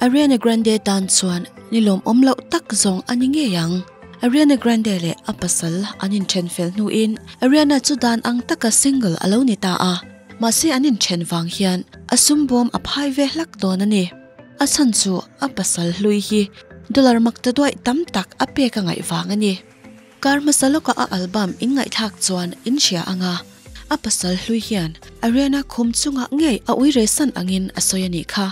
Ariana Grande tan chuan ni lawmawm loh tak zawng a ni ngei ang. Ariana Grande leh a pasal an inthen fel hnuin Ariana chu dan ang taka single a lo ni ta a, mahse an inthen vang hian a sum bawm a phai ve hlak dawn a ni. A chhan chu a pasal hlui hi dollar mak ta duaih tam tak a pek a ngaih vang a ni. Kar hmasa lawka a album in ngaihthlak chuan in hria ang a, a pasal hlui hian Ariana khum chungah ngei a ui rehsan angin a sawi a nih kha.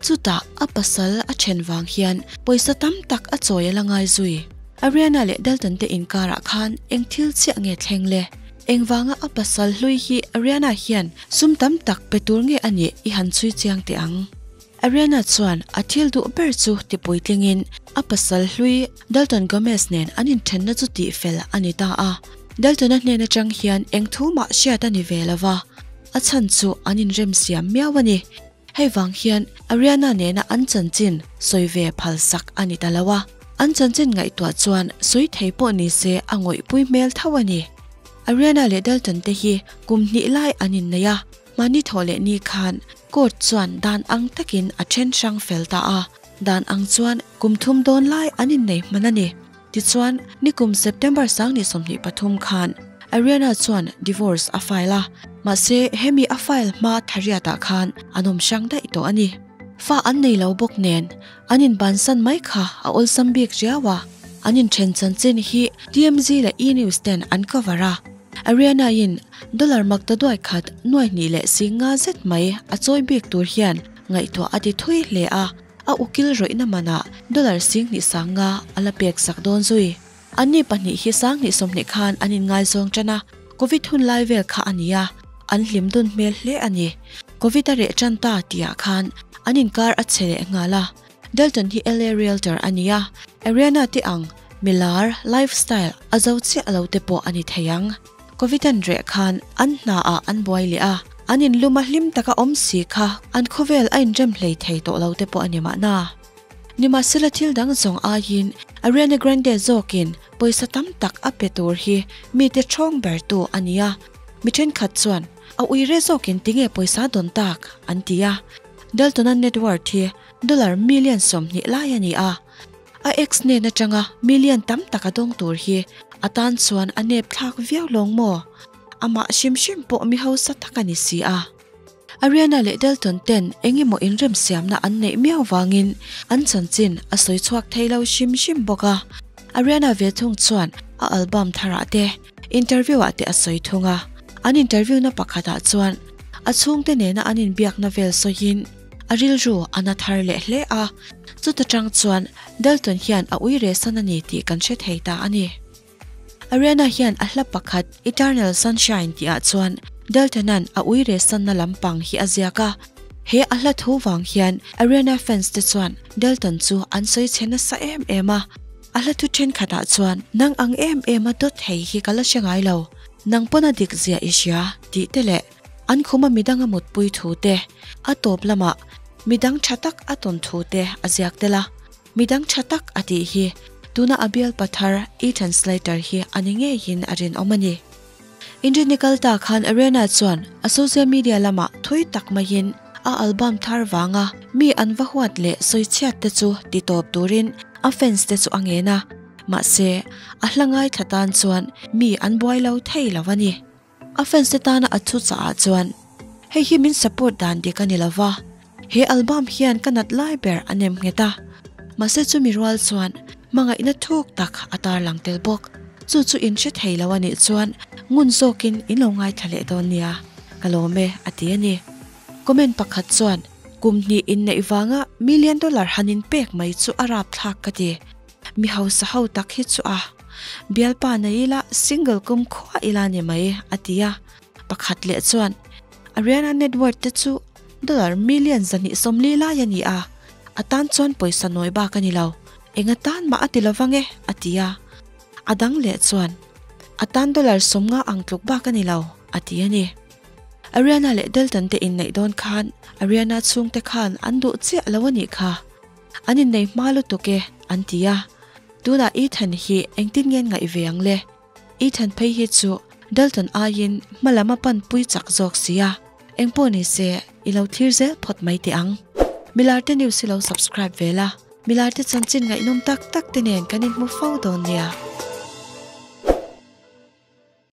Chutah a pasal a then vang hian pawisa tam tak a chawi a la ngai zui. Ariana leh Dalton te inkarah khan eng thil chiah nge thleng le? Engvanga a pasal hlui hi Ariana hian sum tam tak pe tur nge a nih i han chhui chiang teh ang. Ariana chuan a thil duh ber chu tipuitlingin a pasal hlui Dalton Gomez nen an inthenna chu tihfel a ni ta a. Dalton-a hnen atang hian eng thu mah hriat a ni ve lo va, a chhan chu an inremsiam miau a ni. Hei vang hian Ariana nena an chanchin sawi ve phal sak a ni ta lo a, an chanchin ngaihtuah chuan sawi thei pawh ni se a ngawihpui hmel tho a ni. Ariana leh Dalton te hi kum hnih lai an innei a. Mahni thawh leh ni khan court chuan dan ang takin a then hrang fel ta a, dan ang chuan kum thum dawn lai an innei hman a ni. Tichuan, nikum September 2023 khan Ariana chuan divorce a file a, mahse hemi a file hma thariatah khan an awm hrang daih tawh a ni. Fa an nei lo bawk nen an inbansan mai kha a awlsam bik riau a, an inthen chanchin hi TMZ leh E! News ten an cover a. Ariana-in dollar mak ta duai khat nuai hnih leh sing nga zet mai a chawi bik tur hian ngaihtuah a ti thui hle a, a ukil rawihna manah dollar sing hnih sang nga a la pek sak dawn zui. Anni pahnih hi sang hnih sawmhnih khan an inngaizawng tan a, Covid hun lai vel kha a ni a, an hlim dun hmel hle a ni. Covid a reh tan ta tihah khan an inkar a che leh nghal a, Dalton hi LA Realtor a ni a, Ariana te ang milar lifestyle a zo chiah lo te pawh a ni thei ang. Covid an reh khan an hna ah an buai leh a, an inlum a hlim taka awm si kha an khawvel a inrem hlei thei tawh lo te pawh a ni mahna. Nimahsela thil dang zawng aiin Ariana Grande zawkin pawisa tam tak a pe tur hi mite ṭhawng bertu a ni a, mi ṭhenkhat chuan a uire zawkin tinge pawisa dawn tak an ti a, Dalton-a net worth hi Dollar million 20 lai a ni a, a ex hnen atanga million tam tak a dawng tur hi a tan chuan a nep thlak viau lawng maw? Amah hrim hrim pawh mi hausa tak a ni si a. Ariana leh Dalton ten eng emaw inremsiamna an neih miau vangin an chanchin a sawi chhuak thei lo hrim hrim bawk a. Ariana ve thung chuan a album tharah te, interview ah te a sawi thung a. An interview na pakhatah chuan a chhungte nena an inbiakna vel sawiin, A rilru a na thar leh hle a, chuta tang chuan Dalton hian a ui rehsan a ni tih kan hre thei ta a ni. Ariana hian a hla pakhat Eternal Sunshine tihah chuan Dalton-a'n a ui rehsanna lampang hi a ziak a, he a hla thu vang hian Ariana fans te chuan Dalton chu an sawi chhe nasa em em a, a hla thu thenkhatah chuan nang ang em em a dawt thei hi ka la hre ngai lo, nang pawn a dik zia i hria tih te leh An khuma midang a mutpui thu te, a tawp lamah midang tha tak a tawn thu te a ziak tel a. Midang tha tak a tih hi tuna a bialpa thar Ethan Slater hi a ni ngeiin a rinawm a ni. Inrinni kal ta khan Ariana chuan a social media lamah thui tak maiin a album thar vanga mi an va huat leh sawichhiat te chu ti tawp turin a fans te chu a ngen a, mahse a hla ngaithla tan chuan mi an buai lo thei lo a ni. A fans te tana a thu chah ah chuan, Hei hi min support dan dik a ni lova, he album hian ka nat lai ber a nem nghet a. Mahse chumi rual chuan hmangaihna thuk tak a tarlang tel bawk. Chu chu in hre thei lo a nih chuan ngun zawkin in lo ngaithla leh dawn nia, ka lawm e a ti a ni. Comment pakhat chuan, Kum hnih inneih vanga million dollar han in pek mai chu a rapthlak ka ti. Mi hausa ho tak hi chu a bialpa nei ila single kum khua ila ni mai a ti a, pakhat leh chuan Ariana net worth te chu dollar million 240 lai a ni a, a tan chuan pawisa nawi bak a ni lo, eng atan mah a ti lo vang e a ti a, a dang leh chuan a tan dollar 50 ang tluk bak a ni lo a ti a ni. Ariana leh Dalton te inneih dawn khan Ariana chhungte khan an duh chiah lo a nih kha. An innei hma lutuk e, an ti a. Tunah Ethan hi engtin nge an ngaih ve ang le? Ethan phei hi chu Dalton aiin hma lam a pan pui chak zawk si a. Engpawh ni se, i lo thlir zel phawt mai teh ang. Milarte News hi lo subscribe ve la, Milarte chanchin ngaihnawm tak tak te nen kan inhmu fo dawn nia.